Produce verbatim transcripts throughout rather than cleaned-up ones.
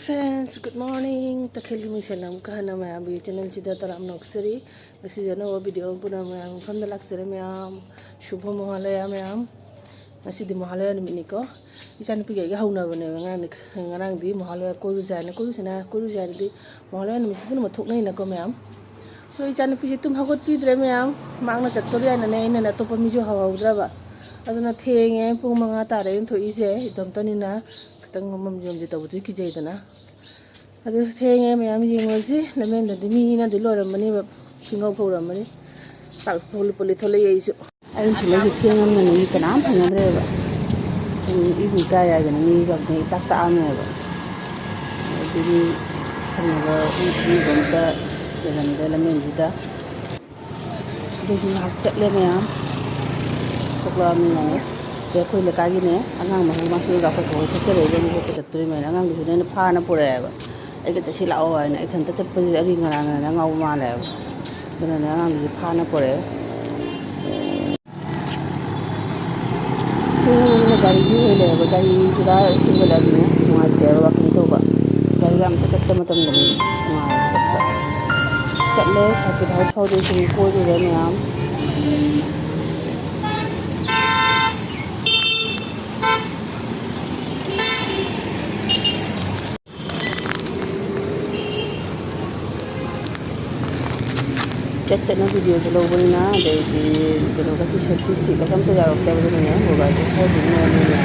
Friends, good morning. ꯇꯈꯦꯜꯒꯤ ꯃꯤꯡꯁꯦꯜꯅ ꯑꯃꯨꯛꯀ ꯍꯟꯅ ꯃꯌꯥꯝꯒꯤ channelꯁꯤꯗ ꯇꯔꯥꯝꯅ ꯑꯣꯛꯆꯔꯤ꯫ ꯉꯁꯤꯁꯦ ꯑꯅꯧꯕ video ꯑꯃ ꯄꯨꯅ ꯃꯌꯥꯝ ꯃꯐꯝꯗ ꯂꯥꯛꯆꯔꯦ ꯃꯌꯥꯝ꯫ ꯁꯨꯚ ꯃꯍꯥꯂꯌꯥ ꯃꯌꯥꯝ꯫ ꯉꯁꯤꯗꯤ ꯃꯍꯥꯂꯌꯥ ꯅꯨꯃꯤꯠꯅꯤꯀꯣ꯫ ꯏꯆꯥꯅꯨꯄꯤꯒ ꯑꯩꯒ ꯍꯧꯅꯕꯅꯦꯕ ꯉꯔꯥꯡꯗꯤ꯫ ꯉꯔꯥꯡꯗꯤ ꯃꯍꯥꯂꯌꯥ ꯀꯣꯏꯔꯨꯁꯦ ꯍꯥꯏꯅ, ꯀꯣꯏꯔꯨꯁꯦꯅ, ꯀꯣꯏꯔꯨꯁꯦ ꯍꯥꯏꯅꯗꯤ ꯃꯍꯥꯂꯌꯥ ꯅꯨꯃꯤꯠꯁꯤꯗꯤ ꯄꯨꯝꯅꯃꯛ ꯊꯣꯛꯅꯩꯅꯀꯣ ꯃꯌꯥꯝ꯫ ꯑꯗꯣ ꯏꯆꯥꯅꯨꯄꯤꯁꯦ ꯇꯨꯝ ꯍꯧꯒꯠꯄꯤꯗ꯭ꯔꯦ ꯃꯌꯥꯝ꯫ ꯃꯥꯡꯅ ꯆꯠꯇꯣꯔꯦ ꯍꯥꯏꯅꯅꯦ ꯑꯩꯅꯅꯦ ꯑꯇꯣꯞꯄ ꯃꯤꯁꯨ ꯍꯧꯍꯧꯗ꯭ꯔꯕ꯫ ꯑꯗꯨꯅ ꯊꯦꯡꯉꯦ, ꯄꯨꯡ ꯃꯉꯥ ꯇꯥꯔꯦ ꯑꯩꯅ ꯊꯣꯛꯏꯁꯦ꯫ ꯏꯇꯣꯝꯇꯅꯤꯅ ꯈꯤꯇꯪ ꯃꯝꯖꯤ ꯃꯝꯖꯤ ꯇꯧꯕꯗꯨ ꯀꯤꯖꯩꯗꯅ꯫ ꯑꯗꯨ ꯊꯦꯡꯉꯦ ꯃꯌꯥꯝ, ꯌꯦꯡꯉꯨꯔꯁꯤ꯫ ꯂꯝꯕꯦꯟꯗꯗꯤ ꯃꯤꯅꯗꯤ ꯂꯣꯏꯔꯝꯃꯅꯤꯕ, ꯐꯤꯉꯧ ꯐꯧꯔꯝꯃꯅꯤ꯫ ꯆꯥꯛ ꯄꯣꯂꯤ ꯄꯣꯂꯤ ꯊꯣꯛꯂꯛꯑꯦ ꯑꯩꯁꯨ꯫ ꯑꯩꯅ ꯊꯣꯛꯂꯛꯏꯁꯦ ꯊꯦꯡꯉꯝꯅꯅꯦ, ꯃꯤ ꯀꯅꯥꯝ ꯐꯪꯅꯗ꯭ꯔꯦꯕ꯫ ꯁꯨꯝ ꯏꯕꯨ ꯏꯀꯥꯏ ꯍꯥꯏꯗꯅ ꯃꯤꯒ ꯑꯝꯇ ꯏꯇꯥꯛ ꯇꯥꯛꯑꯝꯃꯦꯕ꯫ ꯑꯗꯨꯗꯤ ꯃꯤ ꯐꯪꯅꯕ ꯃꯤ ꯐꯪꯅꯕ ꯑꯝꯇ ꯂꯩꯔꯝꯗ꯭ꯔꯦ ꯂꯝꯕꯦꯟꯁꯤꯗ꯫ ꯑꯗꯨꯁꯨ ꯉꯥꯏꯍꯥꯛ ꯆꯠꯂꯦ ꯃꯌꯥꯝ꯫ ꯊꯣꯛꯂꯛꯑꯃꯤꯅꯅꯦ꯫ ꯑꯗꯩ ꯑꯩꯈꯣꯏ ꯂꯩꯀꯥꯏꯒꯤꯅꯦ ꯑꯉꯥꯡ ꯃꯍꯩ ꯃꯁꯤꯡꯒ ꯑꯩꯈꯣꯏ ꯐꯥꯎ ꯊꯣꯛꯆꯔꯛꯏꯕ ꯃꯤ ꯆꯠꯄ ꯆꯠꯇꯣꯔꯤꯕꯅꯤꯅ ꯑꯉꯥꯡꯗꯨꯁꯨꯅꯦ ꯑꯩꯅ ꯐꯥꯅ ꯄꯨꯔꯛꯑꯦꯕ꯫ ꯑꯩꯒ ꯆꯠꯁꯤ ꯂꯥꯛꯑꯣ ꯍꯥꯏꯅ꯫ ꯏꯊꯟꯇ ꯆꯠꯄꯁꯤꯗꯤ ꯑꯔꯤ ꯉꯔꯥꯡꯅ ꯉꯥꯎꯕ ꯃꯥꯜꯂꯦꯕ꯫ ꯑꯗꯨꯅꯅꯦ ꯑꯉꯥꯡꯗꯨꯁꯨ ꯐꯥꯅ ꯄꯨꯔꯛꯑꯦ꯫ ꯊꯦꯡꯉꯕꯅꯤꯅ ꯒꯥꯔꯤꯁꯨ ꯍꯦꯜꯂꯛꯑꯦꯕ꯫ ꯒꯥꯔꯤ ꯒꯨꯔꯥ ꯍꯦꯟꯒꯠꯂꯛꯑꯗꯤꯅꯦ ꯅꯨꯡꯉꯥꯏꯇꯦꯕ walking ꯇꯧꯕ꯫ ꯒꯥꯔꯤꯒ ꯑꯝꯇ ꯆꯠꯄ ꯃꯇꯝꯗꯅꯦ ꯅꯨꯡꯉꯥꯏꯌꯦꯕ ꯆꯠꯄ꯫ ꯆꯠꯂꯦ, Circuit House ꯐꯥꯎꯗꯤ ꯁꯨꯝ ꯀꯣꯏꯔꯨꯔꯦ ꯃꯌꯥꯝ꯫ ꯆꯠ ꯆꯠꯅ videoꯁꯨ ꯂꯧꯕꯅꯤꯅ, ꯑꯗꯩꯗꯤ ꯀꯩꯅꯣꯒꯁꯨ selfie stickꯀꯁꯨ ꯑꯝꯇ ꯌꯥꯎꯔꯛꯇꯕꯗꯨꯅꯅꯦ mobileꯁꯦ ꯈꯔꯗꯤ ꯅꯣꯝꯃꯤꯅꯦ꯫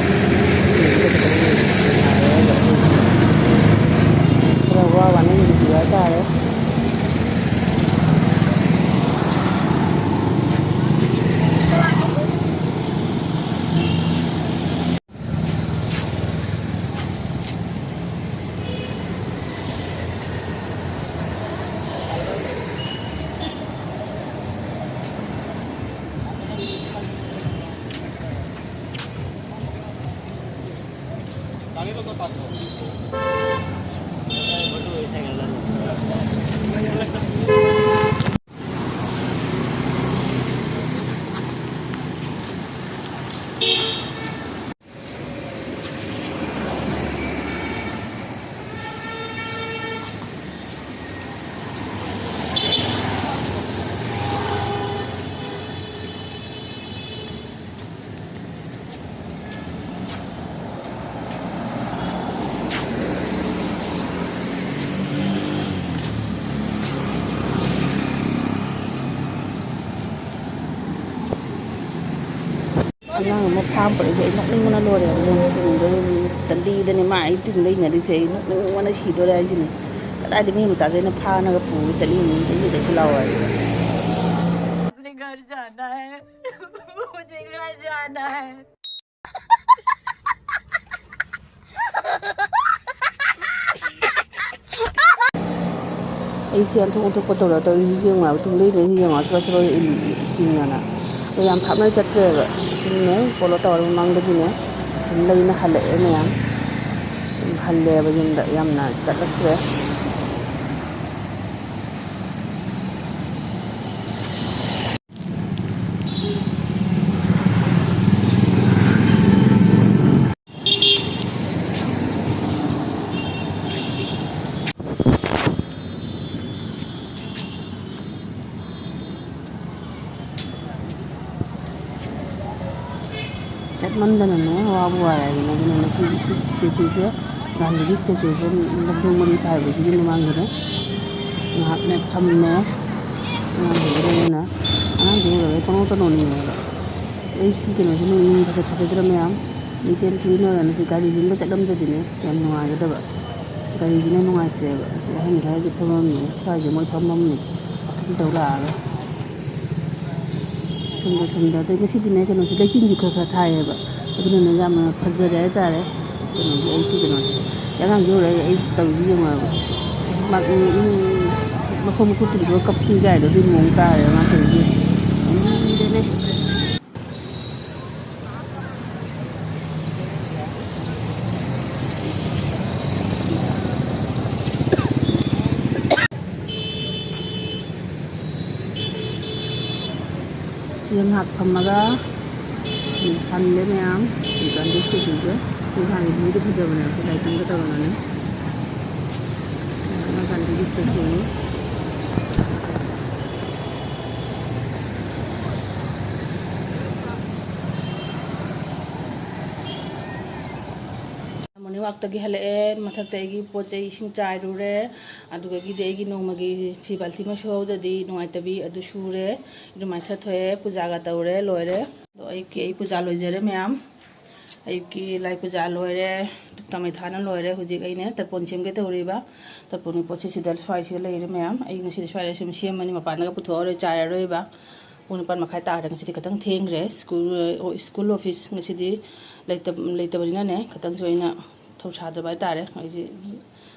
ꯈꯔ ꯋꯥ ꯋꯥꯅ ꯌꯦꯡꯕꯤꯕ ꯍꯥꯏꯇꯥꯔꯦ꯫ ꯐꯥꯝ ꯄꯨꯔꯛꯏꯁꯦ ꯑꯩ ꯅꯣꯛꯅꯤꯡꯕꯅ ꯂꯣꯏꯔꯦ꯫ ꯃꯣꯏ ꯇꯨꯡꯗ ꯇꯟꯗꯤꯗꯅꯦ ꯃꯥ ꯑꯩ ꯇꯨꯡ ꯂꯩꯅꯔꯤꯁꯦ꯫ ꯑꯩ ꯅꯣꯛꯅꯤꯡꯕꯅ ꯁꯤꯗꯣꯔꯦ ꯍꯥꯏꯁꯤꯅꯦ꯫ ꯀꯗꯥꯏꯗ ꯃꯤ ꯃꯆꯥꯁꯦ ꯑꯩꯅ ꯐꯥꯅꯒ ꯄꯨꯔ ꯆꯠꯂꯤꯅꯤ, ꯆꯠꯂꯨ ꯆꯠꯁꯤ ꯂꯥꯛꯑꯣ ꯍꯥꯏ꯫ अपने घर जाना है। मुझे घर जाना है। ꯑꯩꯁꯦ ꯑꯣꯟꯊꯣꯛ ꯑꯣꯟꯊꯣꯛꯄ ꯇꯧꯔ ꯇꯧꯔꯤꯁꯤ ꯌꯦꯡꯉꯣ ꯍꯥꯏꯕ, ꯇꯨꯡꯗꯩꯅꯦ ꯁꯤ ꯌꯦꯡꯉꯣ, ꯁꯨꯔ ꯁꯨꯔ ꯏꯜ-, ꯆꯤꯡꯉꯅ꯫ ꯑꯗꯣ ꯌꯥꯝ ꯊꯥꯞꯅ ꯆꯠꯇ꯭ꯔꯦꯕ꯫ ꯁꯤꯅꯦ ꯄꯣꯂꯣ ꯇꯥꯋꯔ ꯃꯃꯥꯡꯗꯒꯤꯅꯦ꯫ ꯁꯨꯝ ꯂꯩꯅ ꯍꯜꯂꯛꯑꯦ ꯃꯌꯥꯝ꯫ ꯁꯨꯝ ꯍꯜꯂꯦꯕ ꯌꯨꯝꯗ, ꯌꯥꯝꯅ ꯆꯠꯂꯛꯇ꯭ꯔꯦ꯫ ꯆꯠꯃꯟꯗꯅꯅꯦ ꯋꯥꯕꯨ ꯋꯥꯔꯦ ꯍꯥꯏꯗꯅ꯫ ꯑꯗꯨꯅ ꯃꯁꯤ ꯏꯁꯇꯦꯆꯨꯁꯦ, ꯒꯥꯟꯙꯤꯒꯤ ꯏꯁꯇꯦꯆꯨꯁꯦ ꯂꯝꯗꯣꯡ ꯃꯔꯤ ꯄꯥꯏꯕꯁꯤꯒꯤ ꯃꯃꯥꯡꯗꯅꯦ ꯉꯥꯏꯍꯥꯛꯅꯦ ꯐꯝꯃꯦ꯫ ꯑꯉꯥꯡꯁꯤꯡꯗꯣ ꯂꯣꯏꯅꯅ꯫ ꯑꯉꯥꯡꯁꯤꯡ ꯎꯔꯒ ꯑꯩ ꯄꯪꯅꯣꯛꯇ ꯅꯣꯛꯅꯤꯡꯉꯦꯕ꯫ ꯑꯁ, ꯑꯩ ꯁꯤ ꯀꯩꯅꯣꯁꯦ ꯅꯣꯛꯅꯤꯡ ꯐꯖ ꯐꯖꯗ꯭ꯔ ꯃꯌꯥꯝ꯫ ꯃꯤ ꯇꯦꯟ ꯁꯤꯖꯤꯟꯅꯔꯅ ꯁꯤ ꯒꯥꯔꯤꯁꯤꯡꯗ ꯆꯠꯂꯝꯗ꯭ꯔꯗꯤꯅꯦ ꯌꯥꯝ ꯅꯨꯡꯉꯥꯏꯒꯗꯕ꯫ ꯒꯥꯔꯤꯁꯤꯅ ꯅꯨꯡꯉꯥꯏꯇ꯭ꯔꯦꯕ꯫ ꯑꯁꯤ ꯑꯍꯟ ꯈꯔꯁꯦ ꯐꯝꯃꯝꯃꯤ, ꯁ꯭ꯋꯥꯏꯁꯦ ꯃꯣꯏ ꯐꯝꯃꯝꯃꯤ꯫ ꯋꯥꯀꯤꯡ ꯇꯧ ꯂꯥꯛꯑꯒ꯫ ꯁꯣꯝꯗ, ꯁꯣꯝꯗ꯫ ꯑꯗꯩ ꯉꯁꯤꯗꯤꯅꯦ, ꯀꯩꯅꯣꯁꯦ, ꯂꯩꯆꯤꯟꯁꯨ ꯈꯔ ꯈꯔ ꯊꯥꯏꯌꯦꯕ꯫ ꯑꯗꯨꯅꯅꯦ ꯌꯥꯝꯅ ꯐꯖꯔꯦ ꯍꯥꯏꯇꯥꯔꯦ꯫ ꯀꯩꯅꯣꯒꯤ ꯑꯩꯒꯤ ꯀꯩꯅꯣꯁꯦ꯫ ꯑꯉꯥꯡꯁꯦ ꯎꯔꯦ ꯑꯩ ꯇꯧꯔꯤꯁꯦ ꯌꯦꯡꯉꯣ ꯍꯥꯏꯕ꯫ ꯃꯥ, ꯎꯝ, ꯎꯝ, ꯃꯈꯣꯡ ꯃꯈꯨꯠ ꯇꯤꯡꯊꯣꯛꯑ ꯀꯞꯄꯤ ꯀꯥꯏꯗꯣ ꯑꯗꯨꯒꯤ ꯃꯑꯣꯡ ꯇꯥꯔꯦ ꯃꯥ ꯇꯧꯔꯤꯁꯦ꯫ ꯑꯅꯤꯗꯅꯦ꯫ ꯁꯤꯗ ꯉꯥꯏꯍꯥꯛ ꯐꯝꯃꯒ ꯍꯜꯂꯦ ꯃꯌꯥꯝ꯫ ꯒꯥꯟꯙꯤ ꯁ꯭ꯇꯦꯆꯨꯁꯦ꯫ ꯏꯝꯐꯥꯜꯒꯤ ꯚ꯭ꯌꯨꯗꯤ ꯐꯖꯕꯅꯦ꯫ ꯑꯩꯈꯣꯏ ꯂꯥꯏꯁꯪꯒ ꯇꯧꯔꯒꯅꯦ꯫ ꯒꯥꯟꯙꯤꯒꯤ ꯁ꯭ꯇꯦꯆꯨꯅꯤ꯫ ꯄꯥꯛꯇꯒꯤ ꯍꯜꯂꯛꯑꯦ꯫ ꯃꯊꯛꯇ ꯑꯩꯒꯤ ꯄꯣꯠ ꯆꯩ ꯏꯁꯤꯡ ꯆꯥꯏꯔꯨꯔꯦ꯫ ꯑꯗꯨꯗꯒꯤꯗꯤ ꯑꯩꯒꯤ ꯅꯣꯡꯃꯒꯤ ꯐꯤ ꯕꯥꯜꯇꯤ ꯑꯃ ꯁꯨꯍꯧꯗꯗꯤ ꯅꯨꯡꯉꯥꯏꯇꯕꯤ, ꯑꯗꯨ ꯁꯨꯔꯦ꯫ ꯏꯔꯨ ꯃꯥꯏꯊ ꯊꯣꯛꯑꯦ, ꯄꯨꯖꯥꯒ ꯇꯧꯔꯦ, ꯂꯣꯏꯔꯦ꯫ ꯑꯗꯣ ꯑꯌꯨꯛꯀꯤ ꯑꯩ ꯄꯨꯖꯥ ꯂꯣꯏꯖꯔꯦ ꯃꯌꯥꯝ꯫ ꯑꯌꯨꯛꯀꯤ ꯂꯥꯏ ꯄꯨꯖꯥ ꯂꯣꯏꯔꯦ, ꯇꯃꯩ ꯊꯥꯅ ꯂꯣꯏꯔꯦ꯫ ꯍꯧꯖꯤꯛ ꯑꯩꯅ ꯇꯔꯄꯣꯟ ꯁꯦꯝꯒꯦ ꯇꯧꯔꯤꯕ꯫ ꯇꯔꯄꯣꯟꯒꯤ ꯄꯣꯠꯁꯦ ꯁꯤꯗ ꯁ꯭ꯋꯥꯏꯁꯤꯗ ꯂꯩꯔꯦ ꯃꯌꯥꯝ꯫ ꯑꯩ ꯉꯁꯤꯗꯤ ꯁ꯭ꯋꯥꯏꯗ ꯁꯨꯝ ꯁꯦꯝꯃꯅꯤ, ꯃꯄꯥꯟꯗꯒ ꯄꯨꯊꯣꯛꯑꯔꯣꯏ, ꯆꯥꯏꯔꯔꯣꯏꯕ꯫ ꯄꯨꯡ ꯅꯤꯄꯥꯟ ꯃꯈꯥꯏ ꯇꯥꯔꯦ꯫ ꯉꯁꯤꯗꯤ ꯈꯤꯇꯪ ꯊꯦꯡꯈ꯭ꯔꯦ꯫ ꯁ꯭ꯀꯨꯜ, ꯑꯣ, ꯁ꯭ꯀꯨꯜ ꯑꯣꯐꯤꯁ ꯉꯁꯤꯗꯤ ꯂꯩꯇꯕ-, ꯂꯩꯇꯕꯅꯤꯅꯅꯦ, ꯈꯤꯇꯪꯁꯨ ꯑꯩꯅ ꯊꯧꯁꯥꯗꯕ ꯍꯥꯏꯇꯥꯔꯦ꯫ ꯑꯩꯁꯦ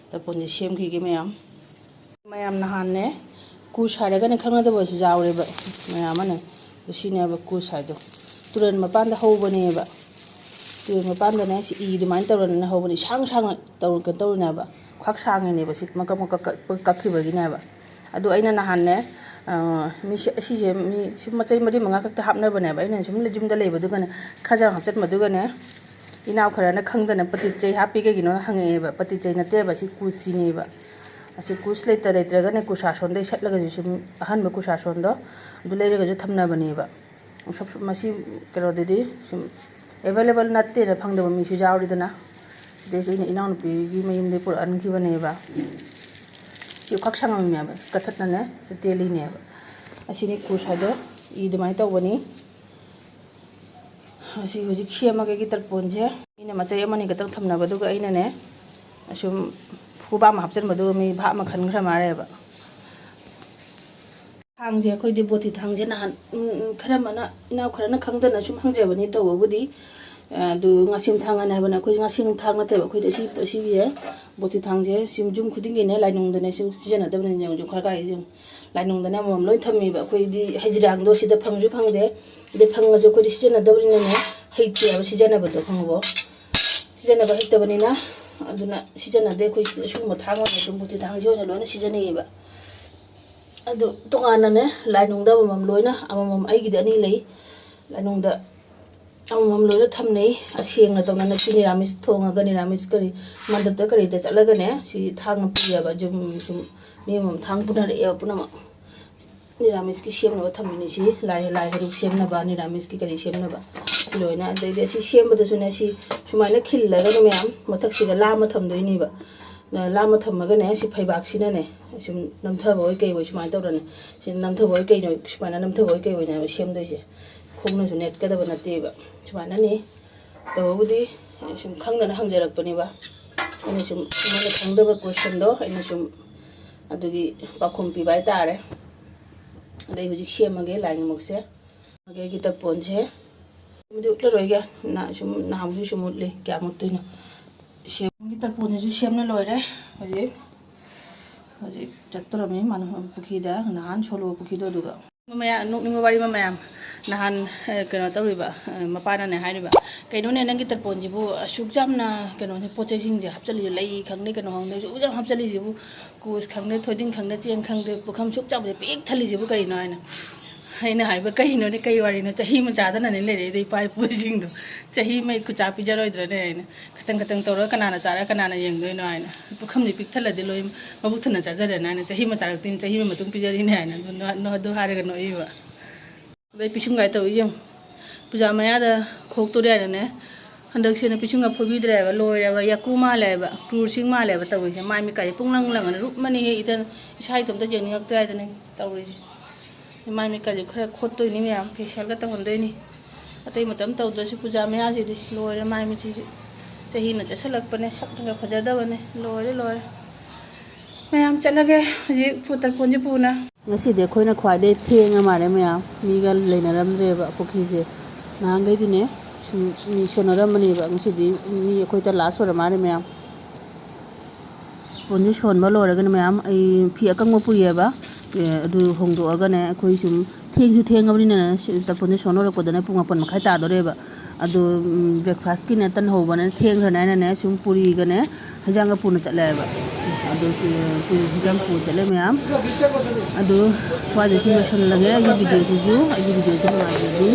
ꯇꯔꯄꯣꯟꯁꯦ ꯁꯦꯝꯈꯤꯒꯦ ꯃꯌꯥꯝ꯫ ꯃꯌꯥꯝ ꯅꯍꯥꯟꯅꯦ, ꯀꯨꯁ ꯍꯥꯏꯔꯒꯅꯦ ꯈꯪꯅꯗꯕꯁꯨ ꯌꯥꯎꯔꯦꯕ ꯃꯌꯥꯝ ꯑꯃꯅ꯫ ꯑꯗꯨ ꯁꯤꯅꯦꯕ ꯀꯨꯁ ꯍꯥꯏꯗꯣ꯫ ꯇꯨꯔꯦꯜ ꯃꯄꯥꯟꯗ ꯍꯧꯕꯅꯦꯕ꯫ ꯇꯨꯔꯦꯜ ꯃꯄꯥꯟꯗꯅꯦ ꯁꯤ ꯏ ꯑꯗꯨꯃꯥꯏꯅ ꯇꯧꯔꯅꯤꯅ ꯍꯧꯕꯅꯦ꯫ ꯏꯁꯥꯡ ꯁꯥꯡꯅ ꯇꯧꯔ-, ꯀꯩꯅꯣ ꯇꯧꯔꯤꯅꯦꯕ꯫ ꯈ꯭ꯋꯥꯛ ꯁꯥꯡꯉꯤꯅꯦꯕ ꯁꯤ ꯃꯀꯛ ꯃꯀꯛ ꯀꯛ-, ꯀꯛꯈꯤꯕꯒꯤꯅꯦꯕ꯫ ꯑꯗꯣ ꯑꯩꯅ ꯅꯍꯥꯟꯅꯦ, ꯑ, ꯃꯤ ꯁꯤ-, ꯑꯁꯤꯁꯦ ꯃꯤ ꯁꯨꯝ ꯃꯆꯩ ꯃꯔꯤ ꯃꯉꯥ ꯈꯛꯇ ꯍꯥꯞꯅꯕꯅꯦꯕ꯫ ꯑꯩꯅ ꯁꯨꯝ ꯌꯨꯝꯗ ꯂꯩꯕꯗꯨꯒꯅꯦ ꯈꯔ ꯌꯥꯝ ꯍꯥꯞꯆꯤꯟꯕꯗꯨꯒꯅꯦ, ꯏꯅꯥꯎ ꯈꯔꯅ ꯈꯪꯗꯅ ꯄꯇꯤꯠ ꯆꯩ ꯍꯥꯞꯄꯤ ꯀꯩꯒꯤꯅꯣ ꯍꯪꯉꯛꯑꯦꯕ꯫ ꯄꯇꯤꯠ ꯆꯩ ꯅꯠꯇꯦꯕ, ꯁꯤ ꯀꯨꯁꯤꯅꯦꯕ꯫ ꯑꯁꯤ ꯀꯨꯁ ꯂꯩꯇ ꯂꯩꯇ꯭ꯔꯒꯅꯦ ꯀꯨꯁꯥꯁꯣꯟꯗꯩ ꯁꯠꯂꯒꯁꯨ ꯁꯨꯝ ꯑꯍꯟꯕ ꯀꯨꯁꯥꯁꯣꯟꯗꯣ ꯑꯗꯨ ꯂꯩꯔꯒꯁꯨ ꯊꯝꯅꯕꯅꯦꯕ꯫ ꯁꯨꯝ, ꯁꯨꯝ ꯃꯁꯤ ꯀꯩꯅꯣꯗꯗꯤ ꯁꯨꯝ ꯑꯦꯚꯥꯏꯂꯦꯕꯜ ꯅꯠꯇꯦꯅ ꯐꯪꯗꯕ ꯃꯤꯁꯨ ꯌꯥꯎꯔꯤꯗꯅ꯫ ꯁꯤꯗꯩꯁꯤ ꯑꯩꯅ ꯏꯅꯥꯎꯅꯨꯄꯤꯒꯤ ꯃꯌꯨꯝꯗꯩ ꯄꯨꯔꯛꯍꯟꯈꯤꯕꯅꯦꯕ꯫ ꯁꯤ ꯈ꯭ꯋꯥꯛ ꯁꯥꯡꯉꯝꯃꯦꯕ, ꯀꯊꯠꯅꯅꯦ ꯁꯤ ꯇꯦꯜꯂꯤꯅꯦꯕ꯫ ꯑꯁꯤꯅꯤ ꯀꯨꯁ ꯍꯥꯏꯗꯣ, ꯏ ꯑꯗꯨꯃꯥꯏꯅ ꯇꯧꯕꯅꯤ꯫ ꯑꯁꯤ ꯍꯧꯖꯤꯛ ꯁꯦꯝꯃꯒꯦ ꯑꯩꯒꯤ ꯇꯔꯄꯣꯟꯁꯦ꯫ ꯃꯤꯅ ꯃꯆꯩ ꯑꯃꯅꯤ ꯈꯛꯇꯪ ꯊꯝꯅꯕꯗꯨꯒ ꯑꯩꯅꯅꯦ ꯑꯁꯨꯝ ꯈꯨꯕꯥꯛ ꯑꯃ ꯍꯥꯞꯆꯤꯟꯕꯗꯨꯒ ꯃꯤ ꯚꯥꯞ ꯑꯃ ꯈꯟꯈ꯭ꯔ ꯃꯥꯜꯂꯦꯕ꯫ ꯊꯥꯡꯁꯦ ꯑꯩꯈꯣꯏꯗꯤ ꯕꯣꯇꯤ ꯊꯥꯡꯁꯦ ꯅꯍꯥꯟ, ꯎꯝ, ꯎꯝ, ꯈꯔ ꯑꯃꯅ, ꯏꯅꯥꯎ ꯈꯔꯅ ꯈꯪꯗꯅ ꯁꯨꯝ ꯍꯪꯖꯕꯅꯤ ꯇꯧꯕꯕꯨꯗꯤ꯫ ꯑꯗꯨ ꯉꯥꯁꯤꯡ ꯊꯥꯡ ꯍꯥꯏꯅ ꯍꯥꯏꯕꯅ ꯑꯩꯈꯣꯏ ꯉꯥꯁꯤꯡ ꯊꯥꯡ ꯅꯠꯇꯦꯕ, ꯑꯩꯈꯣꯏꯗꯤ ꯑꯁꯤ, ꯑꯁꯤꯒꯤꯁꯦ ꯕꯣꯇꯤ ꯊꯥꯡꯁꯦ ꯁꯤ ꯌꯨꯝ ꯈꯨꯗꯤꯡꯒꯤꯅꯦ ꯂꯥꯏꯅꯤꯡꯗꯅꯦ ꯁꯨꯝ ꯁꯤꯖꯤꯟꯅꯗꯕꯅꯤꯅ ꯌꯨꯝ ꯈꯔ ꯀꯥꯏꯁꯦ ꯂꯥꯏꯅꯤꯡꯗꯅꯦ ꯑꯃꯃꯝ ꯂꯣꯏ ꯊꯝꯃꯦꯕ꯫ ꯑꯩꯈꯣꯏꯗꯤ ꯍꯩꯖꯤꯔꯥꯡꯗꯣ ꯁꯤꯗ ꯐꯪꯁꯨ ꯐꯪꯗꯦ, ꯑꯗꯩ ꯐꯪꯉꯁꯨ ꯑꯩꯈꯣꯏꯗꯤ ꯁꯤꯖꯤꯟꯅꯗꯕꯅꯤꯅꯅꯦ ꯍꯩꯇꯦꯕ ꯁꯤꯖꯤꯟꯅꯕꯗꯣ, ꯈꯪꯉꯕꯣ? ꯁꯤꯖꯤꯟꯅꯕ ꯍꯩꯇꯕꯅꯤꯅ ꯑꯗꯨꯅ ꯁꯤꯖꯤꯟꯅꯗꯦ꯫ ꯑꯩꯈꯣꯏ ꯁꯤꯗ ꯁꯤꯒꯨꯝꯕ ꯊꯥꯡ ꯑꯣꯏꯅ ꯑꯗꯨꯝ ꯕꯣꯇꯤ ꯊꯥꯡꯁꯦ ꯑꯣꯏꯅ ꯂꯣꯏꯅ ꯁꯤꯖꯤꯟꯅꯩꯌꯦꯕ꯫ ꯑꯗꯨ ꯇꯣꯉꯥꯟꯅꯅꯦ ꯂꯥꯏꯅꯨꯡꯗ ꯑꯃꯃꯝ ꯂꯣꯏꯅ, ꯑꯃꯃꯝ ꯑꯩꯒꯤꯗꯤ ꯑꯅꯤ ꯂꯩ꯫ ꯂꯥꯏꯅꯨꯡꯗ ꯑꯃꯃꯝ ꯂꯣꯏꯅ ꯊꯝꯅꯩ꯫ ꯑꯁꯦꯡꯅ ꯇꯧꯅ ꯅꯛꯁꯤ ꯅꯤꯔꯥꯃꯤꯁ ꯊꯣꯡꯉꯒ ꯅꯤꯔꯥꯃꯤꯁ ꯀꯔꯤ ꯃꯟꯗꯞꯇ ꯀꯔꯤꯗ ꯆꯠꯂꯒꯅꯦ ꯁꯤ ꯊꯥꯡꯅ ꯄꯨꯏꯌꯦꯕ꯫ ꯁꯨꯝ, ꯁꯨꯝ ꯃꯤ ꯑꯃꯃꯝ ꯊꯥꯡ ꯄꯨꯅꯔꯛꯑꯦꯕ ꯄꯨꯝꯅꯃꯛ꯫ ꯅꯤꯔꯥꯃꯤꯁꯀꯤ ꯁꯦꯝꯅꯕ ꯊꯝꯃꯤꯅꯤ ꯁꯤ꯫ ꯂꯥꯏ, ꯂꯥꯏ ꯍꯩꯔꯨꯛ ꯁꯦꯝꯅꯕ, ꯅꯤꯔꯥꯃꯤꯁꯀꯤ ꯀꯔꯤ ꯁꯦꯝꯅꯕ꯫ ꯂꯣꯏꯅ꯫ ꯑꯗꯩꯗꯤ ꯑꯁꯤ ꯁꯦꯝꯕꯗꯁꯨꯅꯦ, ꯁꯤ ꯁꯨꯃꯥꯏꯅ ꯈꯤꯜꯂꯒꯅꯦ ꯃꯌꯥꯝ, ꯃꯊꯛꯁꯤꯗ ꯂꯥꯝꯃ ꯊꯝꯗꯣꯏꯅꯤꯕ꯫ ꯂꯥꯝꯃ ꯊꯝꯃꯒꯅꯦ, ꯁꯤ ꯐꯩꯕꯥꯛꯁꯤꯅꯅꯦ ꯁꯨꯝ ꯅꯝꯊꯕ ꯑꯣꯏ ꯀꯩ ꯑꯣꯏ ꯁꯨꯃꯥꯏꯅ ꯇꯧꯔꯅꯤ꯫ ꯁꯤ ꯅꯝꯊꯕ ꯑꯣꯏ ꯀꯩꯅꯣ, ꯁꯨꯃꯥꯏꯅ ꯅꯝꯊꯕ ꯑꯣꯏ ꯀꯩ ꯑꯣꯏꯅꯦꯕ ꯁꯦꯝꯗꯣꯏꯁꯦ꯫ ꯈꯣꯡꯅꯁꯨ ꯅꯦꯠꯀꯗꯕ ꯅꯠꯇꯦꯕ꯫ ꯁꯨꯃꯥꯏꯅꯅꯦ ꯇꯧꯕꯕꯨꯗꯤ ꯁꯨꯝ ꯈꯪꯗꯅ ꯍꯪꯖꯔꯛꯄꯅꯦꯕ꯫ ꯑꯩꯅ ꯁꯨꯝ ꯑꯩꯉꯣꯟꯗ ꯈꯪꯗꯕ ꯀꯣꯏꯁꯟꯗꯣ ꯑꯩꯅ ꯁꯨꯝ ꯑꯗꯨꯒꯤ ꯄꯥꯎꯈꯨꯝ ꯄꯤꯕ ꯍꯥꯏꯇꯥꯔꯦ꯫ ꯑꯗꯩ ꯍꯧꯖꯤꯛ ꯁꯦꯝꯃꯒꯦ ꯂꯥꯏ ꯉꯥꯃꯛꯁꯦ꯫ ꯑꯩꯒꯤ ꯇꯔꯄꯣꯟꯁꯦ ꯁꯦꯝꯗꯤ ꯎꯠꯂꯔꯣꯏꯒꯦ꯫ ꯅ-, ꯁꯨꯝ ꯅꯍꯥꯟꯃꯨꯛꯁꯨ ꯁꯨꯝ ꯎꯠꯂꯤ꯫ ꯀꯌꯥꯝ ꯎꯠꯇꯣꯏꯅꯣ? ꯁꯦꯝꯒꯤ ꯇꯔꯄꯣꯟꯁꯤꯁꯨ ꯁꯦꯝꯅ ꯂꯣꯏꯔꯦ꯫ ꯍꯧꯖꯤꯛ, ꯍꯧꯖꯤꯛ ꯆꯠꯇꯣꯔꯝꯃꯤ ꯃꯥꯅ ꯄꯨꯈ꯭ꯔꯤꯗ꯫ ꯅꯍꯥꯟ ꯁꯣꯂꯣ ꯄꯨꯈ꯭ꯔꯤꯗꯣ ꯑꯗꯨꯒ꯫ ꯃꯌꯥꯝ, ꯅꯣꯛꯅꯤꯡꯕ ꯋꯥꯔꯤ ꯑꯃ ꯃꯌꯥꯝ꯫ ꯅꯍꯥꯟ, ꯑ, ꯀꯩꯅꯣ ꯇꯧꯔꯤꯕ, ꯑ, ꯃꯄꯥꯅꯅꯦ ꯍꯥꯏꯔꯤꯕ, "ꯀꯩꯅꯣꯅꯦ ꯅꯪꯒꯤ ꯇꯔꯄꯣꯟꯁꯤꯕꯨ ꯑꯁꯨꯛ ꯌꯥꯝꯅ ꯀꯩꯅꯣꯅꯦ ꯄꯣꯠ ꯆꯩꯁꯤꯡꯁꯦ ꯍꯥꯞꯆꯤꯜꯂꯤꯁꯦ, ꯂꯩ ꯈꯪꯗꯦ ꯀꯩꯅꯣ ꯈꯪꯗꯦ ꯑꯁꯨꯛ ꯌꯥꯝ ꯍꯥꯞꯆꯤꯜꯂꯤꯁꯤꯕꯨ, ꯀꯣꯁ ꯈꯪꯗꯦ ꯊꯣꯏꯗꯤꯡ ꯈꯪꯗꯦ ꯆꯦꯡ ꯈꯪꯗꯦ ꯄꯨꯈꯝ ꯁꯨꯛ ꯆꯥꯎꯕꯁꯦ ꯄꯤꯛ ꯊꯜꯂꯤꯁꯤꯕꯨ ꯀꯩꯅꯣ?" ꯍꯥꯏꯅ꯫ ꯑꯩꯅ ꯍꯥꯏꯕ, "ꯀꯩꯅꯣꯅꯦ, ꯀꯩ ꯋꯥꯔꯤꯅꯣ? ꯆꯍꯤ ꯑꯃ ꯆꯥꯗꯅꯅꯦ ꯂꯩꯔꯛꯏꯗꯣ ꯏꯄꯥ ꯏꯄꯨꯁꯤꯡꯗꯣ꯫ ꯆꯍꯤ ꯑꯃꯒꯤ ꯈꯨꯆꯥ ꯄꯤꯖꯔꯣꯏꯗ꯭ꯔꯅꯦ?" ꯍꯥꯏꯅ꯫ "ꯈꯇꯪ ꯈꯇꯪ ꯇꯧꯔꯒ ꯀꯅꯥꯅ ꯆꯥꯔꯒ ꯀꯅꯥꯅ ꯌꯦꯡꯗꯣꯏꯅꯣ?" ꯍꯥꯏꯅ꯫ "ꯄꯨꯈꯝꯗꯤ ꯄꯤꯛ ꯊꯜꯂꯗꯤ ꯂꯣꯏ ꯃꯕꯨꯛ ꯊꯟꯅ ꯆꯥꯖꯔꯦꯅ" ꯍꯥꯏꯅ꯫ "ꯆꯍꯤ ꯑꯃ ꯆꯥꯔꯛꯇꯣꯏꯅꯤ, ꯆꯍꯤ ꯑꯃ ꯃꯇꯨꯡ ꯄꯤꯖꯔꯤꯅꯦ" ꯍꯥꯏꯅ꯫ ꯑꯗꯨ ꯅꯣ-, ꯅꯣ-, ꯑꯗꯨ ꯍꯥꯏꯔꯒ ꯅꯣꯛꯏꯕ꯫ ꯑꯗꯩ ꯄꯤꯁꯨꯝꯒꯥꯏ ꯇꯧꯏ ꯌꯦꯡꯉꯨ꯫ ꯄꯨꯖꯥ ꯃꯌꯥꯗ ꯈꯣꯛꯇꯣꯔꯦ ꯍꯥꯏꯅꯅꯦ꯫ ꯍꯟꯗꯛꯁꯤꯅ ꯄꯤꯁꯨꯝꯒ ꯐꯣꯏꯕꯤꯗ꯭ꯔꯦꯕ, ꯂꯣꯏꯔꯦꯕ, ꯌꯥꯀꯨ ꯃꯥꯜꯂꯦꯕ, ꯀ꯭ꯔꯨꯔꯁꯤꯡ ꯃꯥꯜꯂꯦꯕ ꯇꯧꯔꯤꯁꯦ꯫ ꯃꯥꯏ ꯃꯤꯠꯀꯥꯏꯁꯦ ꯄꯨꯡꯂꯪ ꯂꯪꯉꯅꯤ, ꯔꯨꯞꯃꯅꯤꯍꯦ ꯏꯇꯟ꯫ ꯏꯁꯥ ꯏꯇꯣꯝꯇ ꯌꯦꯡꯅꯤꯡꯉꯛꯇ꯭ꯔꯦ ꯍꯥꯏꯗꯨꯅꯤ ꯇꯧꯔꯤꯁꯦ꯫ ꯃꯥꯏ ꯃꯤꯠꯀꯥꯁꯦ ꯈꯔ ꯈꯣꯠꯇꯣꯏꯅꯤ ꯃꯌꯥꯝ, ꯐꯦꯁꯤꯌꯦꯜꯒ ꯇꯧꯍꯟꯗꯣꯏꯅꯤ꯫ ꯑꯇꯩ ꯃꯇꯝ ꯇꯧꯗ꯭ꯔꯁꯨ ꯄꯨꯖꯥ ꯃꯌꯥꯁꯤꯗꯤ ꯂꯣꯏꯔꯦ, ꯃꯥꯏ ꯃꯤꯠꯁꯤꯁꯨ꯫ ꯆꯍꯤꯅ ꯆꯠꯁꯜꯂꯛꯄꯅꯦ, ꯁꯛꯅꯒ ꯐꯖꯗꯕꯅꯦ, ꯂꯣꯏꯔꯦ, ꯂꯣꯏꯔꯦ꯫ ꯃꯌꯥꯝ ꯆꯠꯂꯒꯦ ꯍꯧꯖꯤꯛ ꯐꯨ-, ꯇꯔꯄꯣꯟꯁꯦ ꯄꯨꯅ꯫ ꯉꯁꯤꯗꯤ ꯑꯩꯈꯣꯏꯅ ꯈ꯭ꯋꯥꯏꯗꯩ ꯊꯦꯡꯉ ꯃꯥꯜꯂꯦ ꯃꯌꯥꯝ, ꯃꯤꯒ ꯂꯩꯅꯔꯝꯗ꯭ꯔꯦꯕ ꯄꯨꯈ꯭ꯔꯤꯁꯦ꯫ ꯅꯍꯥꯟꯈꯩꯗꯤꯅꯦ ꯁꯨꯝ ꯃꯤ ꯁꯣꯟꯅꯔꯝꯕꯅꯦꯕ, ꯉꯁꯤꯗꯤ ꯃꯤ ꯑꯩꯈꯣꯏꯗ ꯂꯥꯁ ꯑꯣꯏꯔ ꯃꯥꯜꯂꯦ ꯃꯌꯥꯝ꯫ ꯇꯔꯄꯣꯟꯁꯦ ꯁꯣꯟꯕ ꯂꯣꯏꯔꯒꯅꯦ ꯃꯌꯥꯝ, ꯑꯩ ꯐꯤ ꯑꯀꯪꯕ ꯄꯨꯏꯌꯦꯕ, ꯑꯦ, ꯑꯗꯨ ꯍꯣꯡꯗꯣꯛꯑꯒꯅꯦ ꯑꯩꯈꯣꯏ ꯁꯨꯝ ꯊꯦꯡꯁꯨ ꯊꯦꯡꯉꯕꯅꯤꯅꯅꯦ, ꯁꯤ ꯇꯔꯄꯣꯟꯁꯦ ꯁꯣꯟ ꯂꯣꯏꯔꯛꯄꯗꯅꯦ ꯄꯨꯡ ꯃꯥꯄꯟ ꯃꯈꯥꯏ ꯇꯥꯗꯣꯔꯦꯕ꯫ ꯑꯗꯣ, ꯎꯝ, ꯕ꯭ꯔꯦꯛꯐꯥꯁꯀꯤꯅꯦ ꯇꯟ ꯍꯧꯕꯅ ꯊꯦꯡꯈ꯭ꯔꯅꯤ ꯍꯥꯏꯅꯅꯦ ꯁꯨꯝ ꯄꯨꯔꯤꯒꯅꯦ ꯍꯩꯖꯥꯡꯒ ꯄꯨꯅ ꯆꯠꯂꯦꯕ꯫ ꯑꯗꯣ ꯁꯤ ꯄꯨꯔꯤ ꯍꯩꯖꯥꯡ ꯄꯨ ꯆꯠꯂꯦ ꯃꯌꯥꯝ꯫ ꯑꯗꯣ ꯁ꯭ꯋꯥꯏꯗ ꯁꯨꯝ ꯂꯣꯏꯁꯜꯂꯒꯦ ꯑꯩꯒꯤ ꯚꯤꯗꯤꯑꯣꯁꯤꯁꯨ꯫ ꯑꯩꯒꯤ ꯚꯤꯗꯤꯑꯣꯁꯤ ꯅꯨꯡꯉꯥꯏꯔꯗꯤ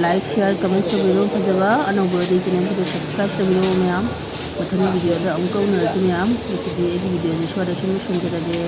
like, share, comments ꯇꯧꯕꯤꯔꯣ꯫ ꯐꯖꯕ ꯑꯅꯧꯕ ꯑꯣꯏꯔꯗꯤ ꯆꯦꯅꯦꯜꯁꯤꯗ subscribe ꯇꯧꯕꯤꯔꯣ ꯃꯌꯥꯝ꯫ ꯃꯊꯪꯒꯤ ꯚꯤꯗꯤꯑꯣꯗ ꯑꯃꯨꯛꯀ ꯎꯅꯔꯁꯤ ꯃꯌꯥꯝ꯫ ꯉꯁꯤꯗꯤ ꯑꯩꯒꯤ ꯚꯤꯗꯤꯑꯣꯁꯤ ꯁ꯭ꯋꯥꯏꯗ ꯁꯨꯝ ꯂꯣꯏꯁꯤꯟꯖꯔꯒꯦ꯫